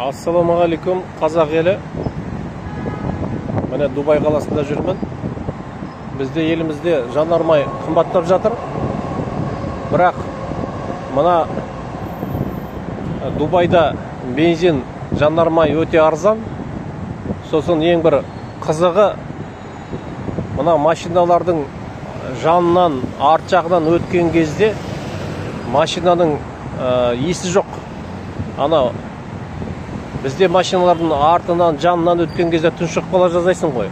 Ассалаумағалейкум, қазақ елі. Міне Дубай қаласында жүрмін. Бізде елімізде жанармай қымбаттап жатыр. Бірақ мына Дубайда бензин, жанармай өте арзан. Сосын ең бір қызығы, мына машиналардың жанынан, арт жағынан өткен кезде машинаның иісі жоқ. Ана бізде машиналардың артынан, жанынан өткен кезде тұншығып қала жаздайсың ғой.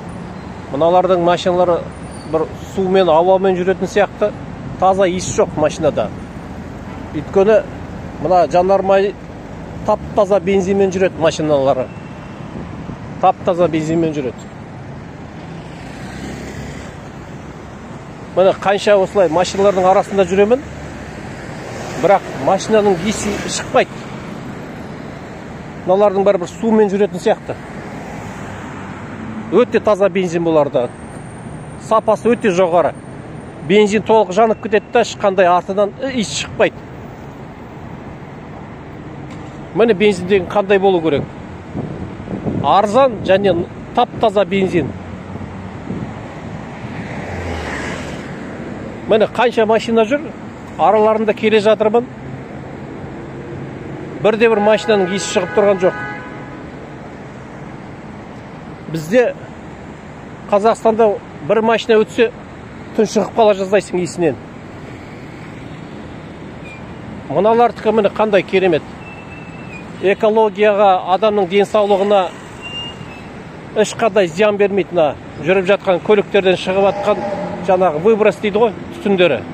Мыналардың машиналары бір сумен, ауамен жүретін сияқты, таза иіс жоқ машинада. Өйткені мына жанармай тап-таза бензинмен жүреді машиналары. Тап-таза бензинмен жүреді. Міне қанша осылай машиналардың арасында жүремін, бірақ машинаның иісі шықпайды. Мыналардың бәрі бір сумен жүретін сияқты. Өте таза бензин бұларда. Сапасы өте жоғары. Бензин толық жанып кетеді да, ешқандай артынан иіс шықпайды. Міне бензин деген қандай болу керек? Арзан және тап-таза бензин. Міне қанша машина жүр, араларында келе жатырмын. Бірде бір машинаның иісі шығып тұрған жоқ. Бізде Қазақстанда бір машина өтсе, тұншығып қала жаздайсың иісінен. Мыналардікі міне қандай керемет. Экологияға, адамның денсаулығына ешқандай зиян бермейді. Мына жүріп жатқан көліктерден шығып жатқан жаңағы выброс дейді ғой, түтіндері.